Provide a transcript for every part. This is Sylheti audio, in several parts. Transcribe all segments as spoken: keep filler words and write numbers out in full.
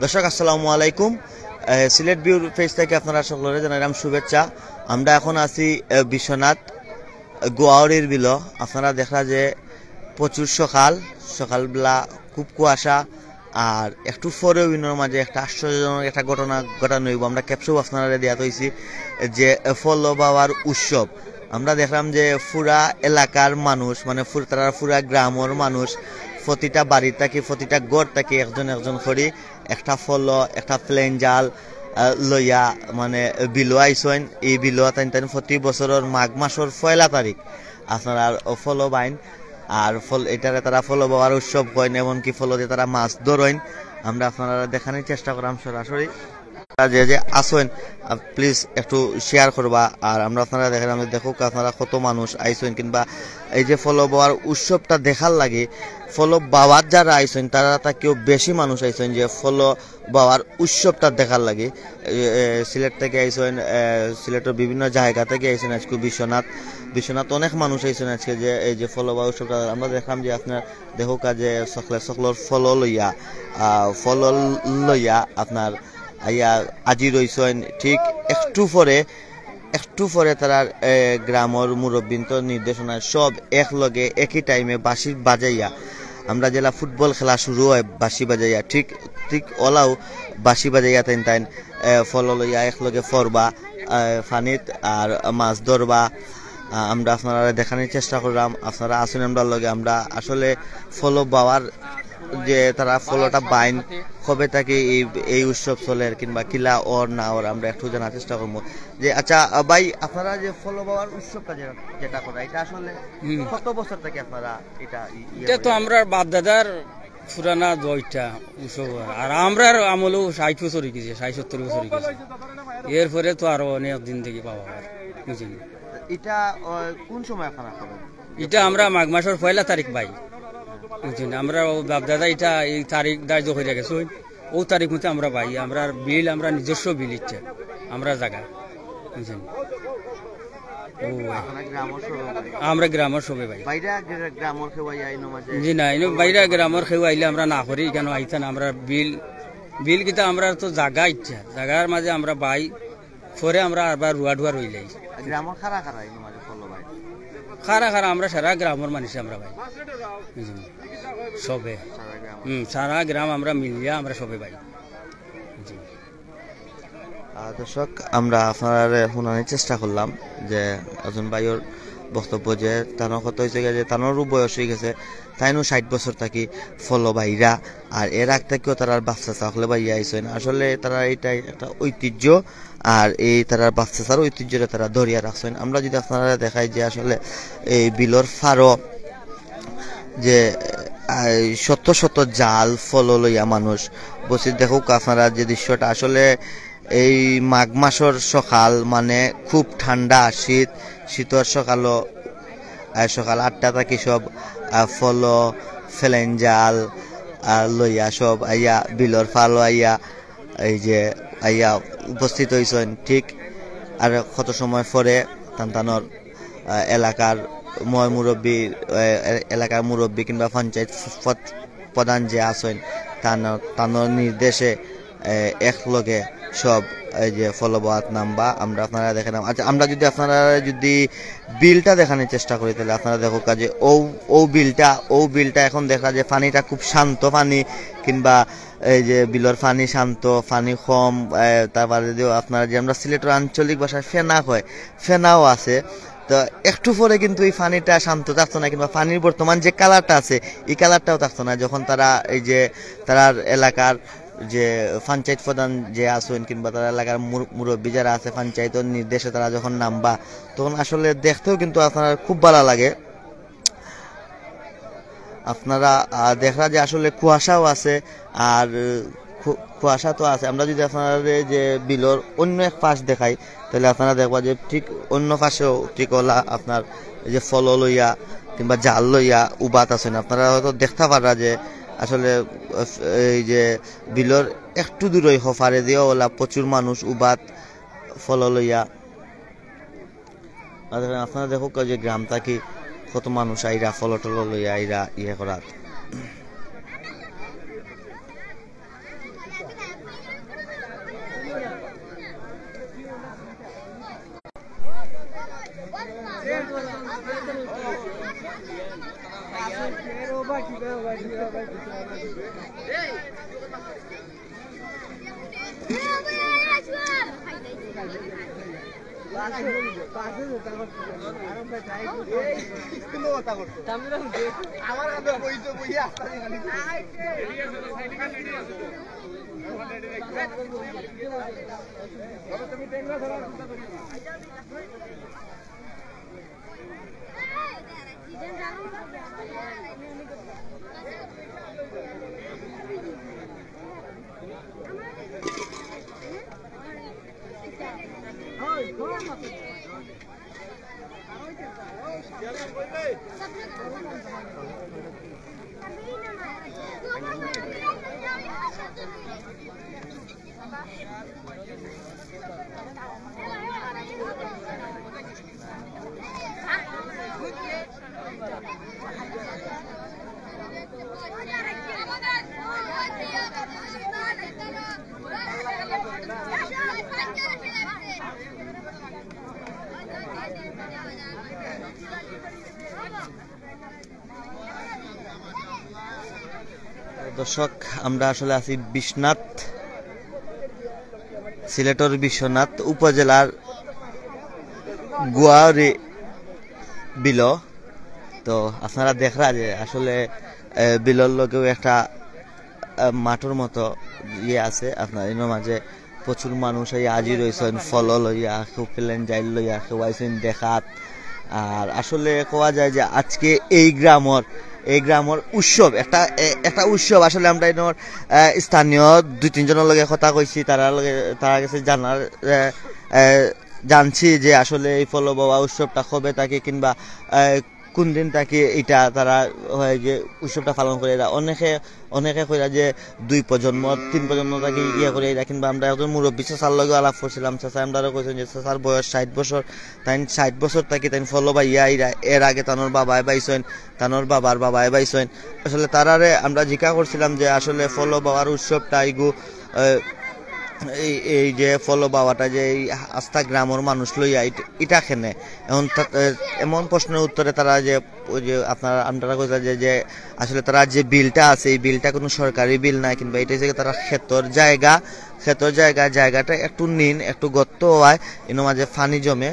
দর্শক, আসসালামু আলাইকুম। এ, সিলেট ভিউর পেজ থাকি আপনারা সকলরে জানাইলাম শুভেচ্ছা। আমরা এখন আছি, এ, বিশ্বনাথ, এ, গোয়াউরির বিলো। আপনারা দেখরা যে প্রচুর সকাল, সকালবেলা খুব কুয়াশা, আর একটু পরেও ইনোর মাঝে একটা আশ্চর্যজনক একটা ঘটনা ঘটানো অইবো। আমরা ক্যাপশন আপনারারে দিয়া থইছি যে ফলো বাওয়ার উৎসব। আমরা দেখলাম যে পুরা এলাকার মানুষ, মানে পুর-, তারা পুরা গ্রামর মানুষ, প্রতিটা বাড়ি থাকি, প্রতিটা ঘর থাকি একজন একজন করি একটা ফলো, একটা প্লেন জাল, আহ, লইয়া মানে বিলো আইছইন। এই বিলো তাইন তাইন প্রতি বছরর মাঘ মাসর পয়লা তারিখ আপনারা ফলো বাইন। আর ফল, এটারে তারা ফলো বাওয়ার উৎসব কইন, এমনকি ফলো দিয়ে তারা মাছ ধরইন। আমরা আপনারা দেখানোর চেষ্টা করাম সরাসরি। যে যে আছইন, আহ, প্লিজ একটু শেয়ার করবা। আর আমরা আপনারা দেখেন, আমি দেখুক আপনারা কত মানুষ আইছইন, কিংবা এই যে ফলো বাওয়ার উৎসবটা দেখার লাগি ফলো বাওয়াত যারা আইছইন, তারা তাকেও বেশি মানুষ আইছইন যে ফলো বাওয়ার উৎসবটা দেখার লাগি। এ, এ, সিলেট থাকি আইছইন, এ, সিলেটর বিভিন্ন জায়গা থাকি আইছইন। আজকে বিশ্বনাথ, বিশ্বনাথ অনেক মানুষ আইছইন আজকে, যে এই যে ফলো বাওয়া উৎসবটা আমরা দেখলাম যে আপনার দেখুক যে সকলে সকলর ফলো লইয়া, আহ, ফলো লইয়া আপনার আইয়া আজি রইছইন। ঠিক একটু পরে, একটু পরে তারার, এ, গ্রামর মুরব্বিন্তর নির্দেশনায় সব এক লগে একই টাইমে বাঁশি বাজাইয়া, আমরা যেলা ফুটবল খেলা শুরু হয় বাঁশি বাজাইয়া, ঠিক, ঠিক ওলাও বাঁশি বাজাইয়া তাইন তাইন, এ, ফলো লইয়া এক লগে ফরবা, এ, পানিত আর মাছ ধরবা। আহ, আমরা আপনারা দেখানোর চেষ্টা করলাম, আপনারা আছইন আমরার লগে। আমরা আসলে ফলো বাওয়ার যে তারা ফলোটা বাইন, কবে থাকি এই, এই উৎসব চলের কিংবা কিলা অর না অর, আমরা একটু জানার চেষ্টা করবো। যে আচ্ছা, আহ, ভাই, আপনারা যে ফলো বাওয়ার উৎসবটা যে-, যেটা করা, এটা আসলে হুম। কত বছর থাকি আপনারা এটা ই-, ইয়ে এটা তো করে? আমরার বাপ দাদার পুরানা জয়টা উৎসব। আর আমরার আমলেও ষাট বছর অই গেছে, ষাট সত্তর বছর অই গেছে। এরপরে তো আরো অনেক দিন থাকি পাওয়া হয়, বুঝলেন? এটা, আহ, কোন সময় আপনারা করেন? এটা আমরা মাঘ মাসর পয়লা তারিখ বাই, বুঝলেন? আমরা ও বাপ দাদা এটা এই তারিখ ধার্য করিয়া গেছে, ওই, ও তারিখ মতে আমরা বাই। আমরার বিল, আমরা নিজস্ব বিল ইচ্ছে, আমরা জাগা, বুঝলেন? ও, আপনারা গ্রামর সবে বাই? আমরা গ্রামর সবে বাই। বাইরা গ্রা-, গ্রামর কেউ আইয়া ইনো মাঝে জি না, ইনো বাইরা গ্রামর কেউ আইলে আমরা না করি, কেন আইতা না, আমরা বিল, বিল কিতা আমরা তো জাগা ইচ্ছা, জাগার মাঝে আমরা বাই, পরে আমরা আবার রুয়া ডুয়া রইলাই। গ্রামর খারা খারা ইনো মাঝে ফলো বাই? খারা খারা আমরা সারা গ্রামর মানুষ আমরা বাই। বুঝলেন? সবে। সারা গ্রাম। হুম, সারা গ্রাম আমরা মিলিয়া আমরা সবে বাই। জি। আহ, দর্শক, আমরা আপনারারে হুনানির চেষ্টা করলাম যে একজন ভাইর বক্তব্য যে তানর কথা হইছে গিয়া যে তানরও বয়স হই গেছে, তাইনও ষাট বছর থাকি ফলো বাইরা, আর এর আগ থাকিও তারার বাপ চাচা হকলে বাইয়া আইছইন। আসলে তারা এইটাই একটা ঐতিহ্য, আর এই তারার বাপ চাচার ঐতিহ্যটা তারা ধরিয়া রাখছইন। আমরা যদি আপনারারে দেখাই যে আসলে এই বিলর ফারো যে, আহ, শত শত জাল ফলো লইয়া মানুষ বসি। দেখুক আপনারা যে দৃশ্যটা, আসলে এই মাঘ মাসর সকাল, মানে খুব ঠান্ডা শীত, শীতর সকালও, আহ, সকাল আটটা থাকি সব, আহ, ফলো, ফেলেন জাল, আহ, লইয়া সব আইয়া বিলর ফালো আইয়া এই যে আইয়া উপস্থিত হইছইন। ঠিক আর কত সময় পরে তান তানর, আহ, এলাকার ময় মুরব্বী, আহ, এ-, এলাকার মুরব্বী কিংবা পঞ্চায়েত ফ-, ফত-, প্রধান যে আছইন, তান-, তানর নির্দেশে, আহ, এক লগে সব এই যে ফলো বাওয়াত নামবা। আমরা আপনারা দেখে নাম। আচ্ছা, আমরা যদি আপনারা যদি বিলটা দেখানোর চেষ্টা করি, তাহলে আপনারা দেখো কাজে ও, ও বিলটা, ও বিলটা এখন দেখা যে পানিটা খুব শান্ত পানি, কিংবা এই যে বিলর পানি শান্ত, পানি কম, আহ, তারপরে যদিও আপনারা যে আমরা সিলেটের আঞ্চলিক ভাষায় ফেনা কয়, ফেনাও আছে। তো একটু পরে কিন্তু এই পানিটা শান্ত থাকতো না, কিংবা পানির বর্তমান যে কালারটা আছে, এই কালারটাও থাকতো না। যখন তারা এই যে তারার এলাকার যে পঞ্চায়েত প্রধান যে আছেন, কিংবা তারা এলাকার মুর-, মুরব্বী যারা আছে, পঞ্চায়েতের নির্দেশে তারা যখন নামবা, তখন আসলে দেখতেও কিন্তু আপনার খুব ভালো লাগে। আপনারা, আহ, দেখরা যে আসলে কুয়াশাও আছে, আর, আহ, কু-, কুয়াশা তো আছে। আমরা যদি আপনারা যে বিলর অন্য এক পাশ দেখাই, তাহলে আপনারা দেখবা যে ঠিক অন্য পাশেও ঠিক ওলা আপনার এই যে ফলো লইয়া কিংবা জাল লইয়া উবাত আছেন। আপনারা হয়তো দেখতে পাররা যে আসলে, আহ, এই যে বিলর একটু দূরই হফারে দিয়ে ওলা প্রচুর মানুষ উবাত ফলো লইয়া। আর দেখেন, আপনারা দেখুক যে গ্রাম থাকি কত মানুষ আইরা ফলো টলো লইয়া আইরা ইয়ে করার। দর্শক, আমরা আসলে আছি বিশ্বনাথ, সিলেটর বিশ্বনাথ উপজেলার গুয়ারি বিল। তো আপনারা দেখরা যে আসলে, এ, বিলর লগেও একটা, এ, মাঠর মতো ইয়ে আছে। আপনার এর মাঝে প্রচুর মানুষ এই হাজির হইছইন, ফল লইয়া, কেউ প্লেন যাইল লইয়া, কেউ আইছইন দেখাত। আর আসলে কওয়া যায় যে আজকে এই গ্রামর, এই গ্রামর উৎসব, একটা, এ-, একটা উৎসব। আসলে আমরা এনর, এ, স্থানীয় দুই তিনজনর লগে কথা কইছি, তারার লগে, তারার গেছে জানার, এ, এ, জানছি যে আসলে এই ফল বাওয়া উৎসবটা কবে থাকে কিংবা, এ, কোন দিন থাকি এটা তারা হয় যে উৎসবটা পালন করে এরা। অনেকে, অনেকে কইরা যে দুই প্রজন্ম, তিন প্রজন্ম থাকি ইয়ে করে এরা, কিংবা আমরা একজন মুরব্বী চাচার লগে আলাপ করছিলাম, চাচা আমরারে কইছেন যে চাচার বয়স ষাট বছর, তাইন ষাট বছর থাকি তাইন ফল বাইয়া এরা, এর আগে তানোর বাবায় বাইছইন, তানোর বাবার বাবায় বাইছইন। আসলে তারারে আমরা জিজ্ঞা করছিলাম যে আসলে ফল বাওয়ার উৎসবটা ইগু, আহ, এই, এই যে ফল বাওয়াটা যে এই আস্তা গ্রামর মানুষ লইয়া ইট-, ইটা কেনে? এখন তা-, এ, এমন প্রশ্নের উত্তরে তারা যে, ওই যে আপনারা, আপনারা কইলা যে, যে আসলে তারা যে বিলটা আছে, এই বিলটা কোনো সরকারি বিল না, কিংবা এটা হচ্ছে তারা খেতর জায়গা, খেতর জায়গা, জায়গাটা একটু নিন, একটু গর্ত হয়, এর মাঝে পানি জমে,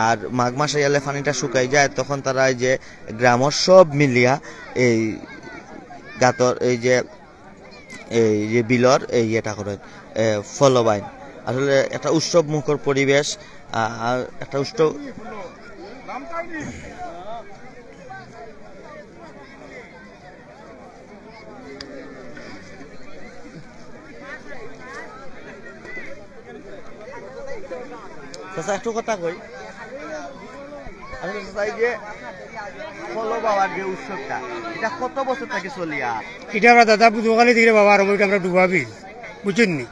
আর মাঘ মাস আইলে পানিটা শুকাই যায়, তখন তারা এই যে গ্রামর সব মিলিয়া এই গাতর, এই যে এই যে বিলর এই ইয়েটা করেন, এ, ফল বাইন। আসলে একটা উৎসব মুখর পরিবেশ, আ-, আর একটা উৎসব। চাচা, একটু কথা কই। আসলে চাচা, এই যে ফল বাওয়ার যে উৎসবটা, এটা কত বছর থাকি চলিয়া? এটা আমরা দাদা বুধুকালি থেকে বাবা আরম্ভ, এটা আমরা ডুবাবি, বুঝছেন নি?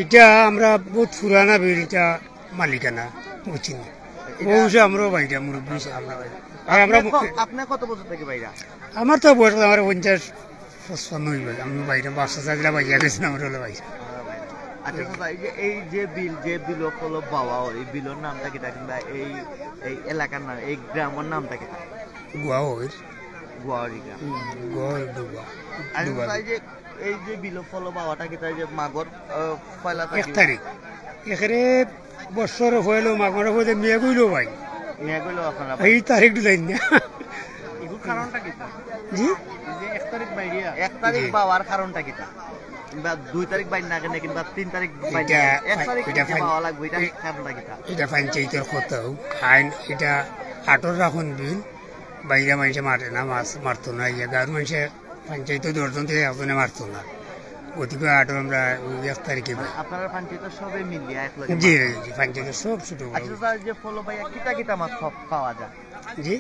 এটা আমরা বহুত পুরানা বিল, এটা মালিকানা, বুঝছেন নি? এটা বংশ আমরাও বাইরা, মুরব্বী হইছে আমরা বাইরা। আর আমরা আপনি ক-, আপনি কত বছর থাকি বাইরা? আমার তো বয়স, আমার পঞ্চাশ পঁচপান্ন হইব, আমি বাইরে বাসা চাইলে বাইরে গেছি না, আমার হলো বাইরে। আচ্ছা, চাচা, এই যে, এই যে বিল, যে বিল ফল বাওয়া হয়, এই বিলর নামটা কিতা? কিংবা এই, এই এলাকার নাম, এই গ্রামর নামটা কিতা? গুয়াওর। গুয়াওরি গ্রাম। হুম, গুয়াওর ডুবা। আচ্ছা, ডুবা। চাচা, এই যে, এই যে বিল ফল বাওয়াটা কিতা, এই যে মাঘর, আহ, পয়লা এক তারিখ? তারিখ। এখানে বছর হইলো, মাঘ মাস হইতে মেঘ হইলো ভাই। মেঘ হইলো আপনারা এই তারিখ দিলেন না। এগুর কারণটা কিতা? জি? এই যে এক তারিখ বাইরিয়া। এক তারিখ জি। বাওয়ার কারণটা কিতা? কিংবা দুই তারিখ বাইর না কেনে, কিংবা তিন তারিখ বাইর না এটা কেনে? এক তারিখ এটা যে ফাইন-, বাওয়া লাগবে, এটা এ-, কারণটা কিতা? এটা পঞ্চায়েতর কথা, আইন এটা আঠারো রাখুন বিল, বাইরে মানুষে মারে না, মাছ মারতো না, ইয়ে গাঁর মানুষে পঞ্চায়েত দশজন থেকে একজনে মারতো না। গতিকে আরো আমরা ওই এক তারিখে পাই। আপনারা পঞ্চায়েত সবে মিলিয়া এক লগে জি, মারতো? জি, পঞ্চায়েত সব ছোট বড়। আচ্ছা, স্যার, যে ফল বাইয়া কিতা কিতা মাছ পাওয়া যায়? জি?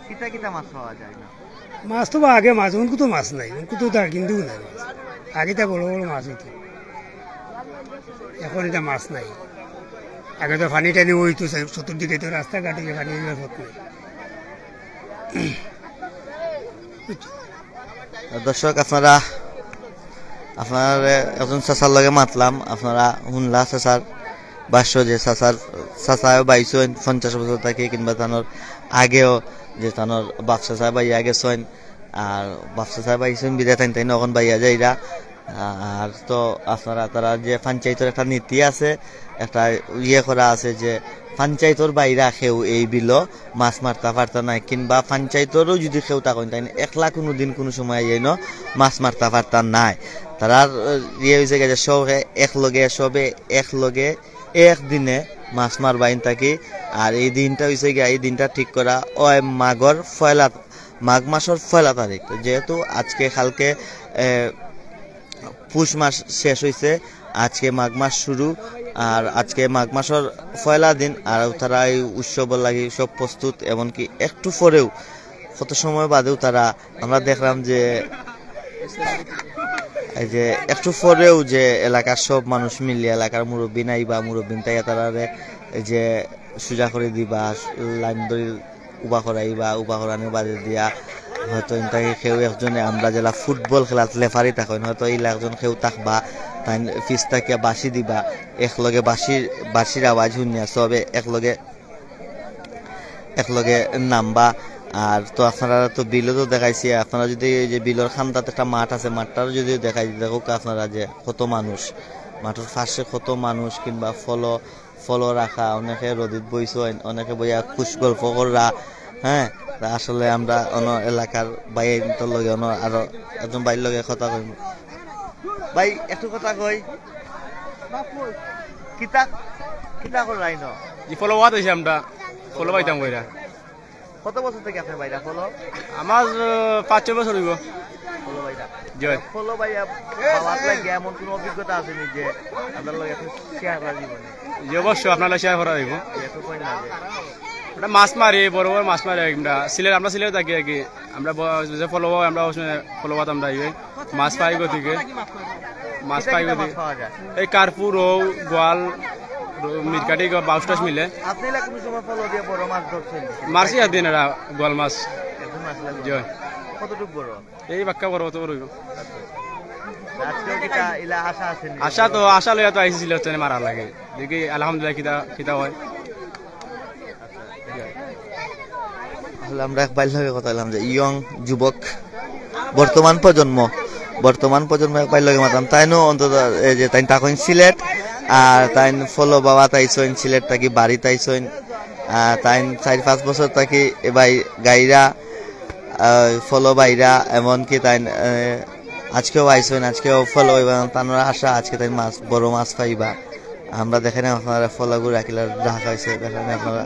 কিতা কিতা মাছ পাওয়া যায় না? মাছ তো আগে মাছ, উনকু তো মাছ নাই, উনকু তো তার কিন্তু নাই মাছ। আগে তো বড় বড় মাছ হইতো, এখন এটা মাছ নাই। আগে তো পানি টানি হইতো, চতুর্দিকে তো রাস্তাঘাটে পানি হইবার পথ নাই। দর্শক, আপনারা, আপনারা একজন চাচার লগে মাতলাম, আপনারা শুনলা চাচার ভাষ্য যে চাচার, চাচায় বাইছইন পঞ্চাশ বছর থাকি কিংবা তানোর আগেও যে তানোর বাপ চাচায় বাইয়া গেছইন, আর বাফসা সাহেব আইসুন বিদায়, তাইন তাইন অখন বাইয়া যাইরা। আর তো আপনারা, তারা যে পঞ্চায়েতর একটা নীতি আছে, একটা ইয়ে করা আছে যে পঞ্চায়েতর বাইরা কেউ এই বিলো মাছ মারতা পারতা নাই, কিংবা পঞ্চায়েতরও যদি কেউ থাকইন, তাইন একলা কোনো দিন কোনো সময় আইয়া ইনো মাছ মারতা পারতা নাই। তারার, আহ, ইয়ে হইছে গিয়া যে সবে একলগে, সবে একলগে একদিনে মাছ মারবা ইন থাকি। আর এই দিনটা হইছে গিয়া, এই দিনটা ঠিক করা ওই মাঘর পয়লা, মাঘ মাসর পয়লা তারিখ। তো যেহেতু আজকে কালকে, আহ, পুষ মাস শেষ হইছে, আজকে মাঘ মাস শুরু, আর আজকে মাঘ মাসর পয়লা দিন, আর তারা এই উৎসবর লাগি সব প্রস্তুত, এমনকি একটু পরেও, কত সময় বাদেও তারা, আমরা দেখলাম যে এই যে একটু পরেও যে এলাকার সব মানুষ মিলিয়া, এলাকার মুরব্বী নাই বা মুরব্বী তাইয়া তারারে এই যে সুজা করি দিবা, লাইন ধরি উবা করাইবা, উবা করানির বাদে দিয়া হয়তো ইনতাকে কেউ একজনে, আমরা যেলা ফুটবল খেলাত লেফারি থাকইন, হয়তো ইলা একজন কেউ থাকবা, তাইন পিছ থাকিয়া বাঁশি দিবা, একলগে বাঁশির, বাঁশির আওয়াজ শুনিয়া সবে একলগে, একলগে নামবা। আর তো আপনারা তো বিলো তো দেখাইছি, আপনারা যদি এই যে বিলর কান্দাত একটা মাঠ আছে, মাঠটারও যদি দেখাই, দেখউক্কা আপনারা যে কত মানুষ, মাঠর পাশে কত মানুষ, কিংবা ফলো, ফলো রাখা, অনেকে রোদিত বইছইন, অনেকে বইয়া খুশ গল্প কররা। হ্যাঁ, তা আসলে আমরা অন্য এলাকার ভাইয়াইন্তর লগে, অন্য আরো একজন ভাইর লগে কথা কইমু। ভাই, একটু কথা কই। কিতা, কিতা কররায় ইনো? জি, ফলো বাওয়াত আইছি আমরা, ফলো বাইতাম কইরা। কত বছর থাকি আপনে বাইরা ফলো? আমার, আহ, পাঁচ ছয় বছর অইবো। ফলো বাইরা। জি। ফলো বাইয়া, বাওয়াত লাগিয়া এমন কোনো অভিজ্ঞতা আছে নি যে আমরার লগে একটু শেয়ার করা যাইবো নি? জি, অবশ্যই, আপনার লগে শেয়ার করা যাইবো। জি, একটু কইন না যে। আমরা মাছ মারি, বড় বড় মাছ মারি আমরা। সিলেট, আমরা সিলেট থাকি আর কি। আমরা ব-, যে ফলো বাওয়াত, আমরা ওই সময় ফলো বাওয়াত আমরা ইয়ে মাছ পাই গতিকে। মাছ কিতা পাই কিতা মাছ গতিকে। পাওয়া যায়? এই কার্পু, রউ, গোয়াল, রউ, মিরকাটি, বাউস টাউস মিলে। আপনে ইলা কোনো সময় ফলো দিয়া বড় মাছ ধরছইন নি? মারছি একদিন এরা গোয়াল মাছ। একদিন মাছ লাগলো? জি। কতটুক বড়? এই বাক্কা বড়, অত বড় অইবো। আজকেও কিতা ইলা আশা আছে নি? আশা তো, আশা লইয়া তো আইছিল হচ্ছে মারার লাগি। দেখি আলহামদুলিল্লাহ কিতা, কিতা হয়। আসলে আমরা এক ভাইর লগে কথা বললাম যে ইয়ং যুবক, বর্তমান প্রজন্ম, বর্তমান প্রজন্ম এক ভাইর লগে মাতাম। তাইনও অন্তত এই যে তাইন থাকইন সিলেট, আর তাইন ফলো বাওয়াত আইছইন, সিলেট থাকি বাড়িত আইছইন। আহ, তাইন চাইর পাঁচ বছর থাকি এ ভাই গাইরা, আহ, ফলো বাইরা, এমনকি তাইন, আহ, আজকেও আইছইন, আজকেও ফলো বাইবা, তানর আশা আজকে তাইন মাছ, বড় মাছ পাইবা। আমরা দেখেন আপনারা ফলোগুলা কিলা রাখা হইছে, দেখেন আপনারা।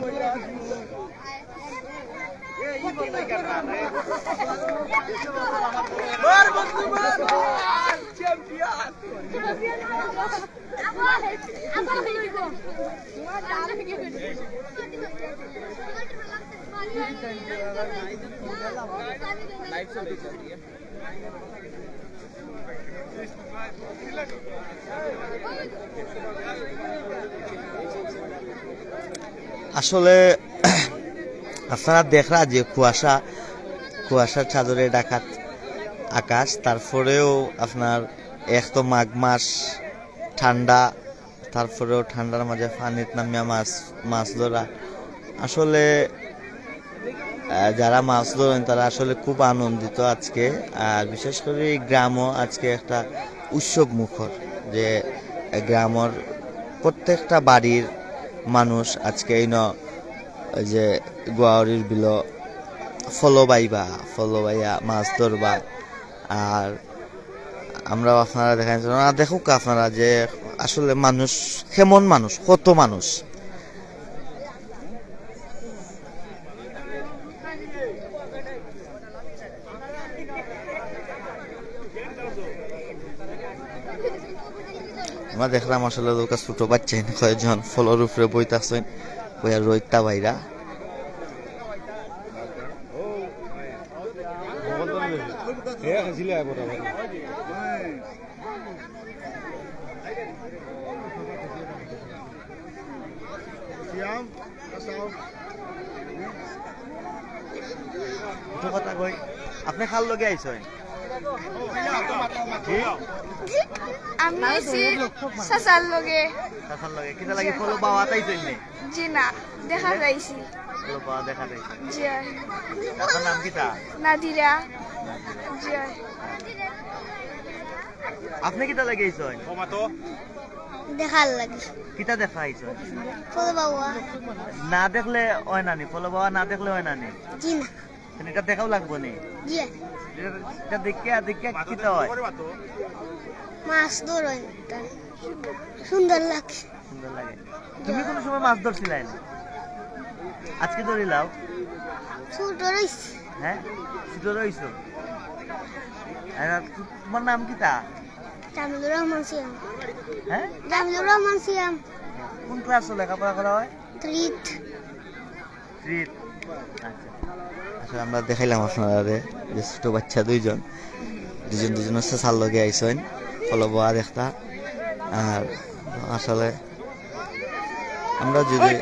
আসলে আপনারা দেখরা যে কুয়াশা, কুয়াশার চাদরে ঢাকা আকাশ, তারপরেও আপনার এক তো মাঘ মাস, ঠান্ডা, তারপরেও ঠান্ডার মাঝে পানিত নামিয়া মাছ, মাছ ধরা। আসলে, আহ, যারা মাছ ধরেন তারা আসলে খুব আনন্দিত আজকে। আর বিশেষ করে এই গ্রামও আজকে একটা উৎসব মুখর, যে গ্রামর প্রত্যেকটা বাড়ির মানুষ আজকে এই ন-, ওই যে গোয়াউরির বিলো ফলো বাইবা, ফলো বাইয়া মাছ ধরবা। আর আমরাও আপনারা দেখাই, ওনারা দেখউক্কা আপনারা যে আসলে মানুষ কেমন, মানুষ কত মানুষ। আমরা দেখলাম আসলে ওর কাছে ছোট বাচ্চা এনে কয়েকজন ফলোর উপরে বই থাকছেন, বইয়া রইতা বাইরা। একটু কথা কই, আপনি কার লগে আইছেন? জি? আমি আইছি চাচার লগে। চাচার লগে। কিতা লাগি ফলো বাওয়াত আইছেন নি? জি না, দেখা যাইছি। ফলবাওয়া দেখা দেখি। জি অয়। আপনার নাম কিতা? নাদিরা। জি অয়। আপনি কিতা লাগি আইছইন? দেখার লাগি। কিতা দেখা আইছইন? ফলবাওয়া। না দেখলে অয় না নি, ফলবাওয়া না দেখলে অয় না নি? জি না। তাইলে ইটা দেখাও লাগবো নি? জি। ইটা, ইটা দেখিয়া, দেখিয়া কিতা অয়? মাছ ধরইন। সুন্দর লাগে। সুন্দর লাগে। তুমি কুনু সময় মাছ ধরছিলায় নি? আজকে ধরিলাও? ছোট রইছি। হ্যাঁ? ছোট রইছো? আর তু-, তোমার নাম কিতা? জামিলুর রহমান সিয়াম। হ্যাঁ? জামিলুর রহমান সিয়াম। কোন ক্লাসো লেখাপড়া করা হয়? তৃতীয়। তৃতীয়। আচ্ছা। আসলে আমরা দেখাইলাম আপনারারে যে ছোট বাচ্চা দুইজন, দুইজন দুইজনর চাচার লগে আইছইন, ফলবাওয়া দেখতা। আর আসলে আমরা যদি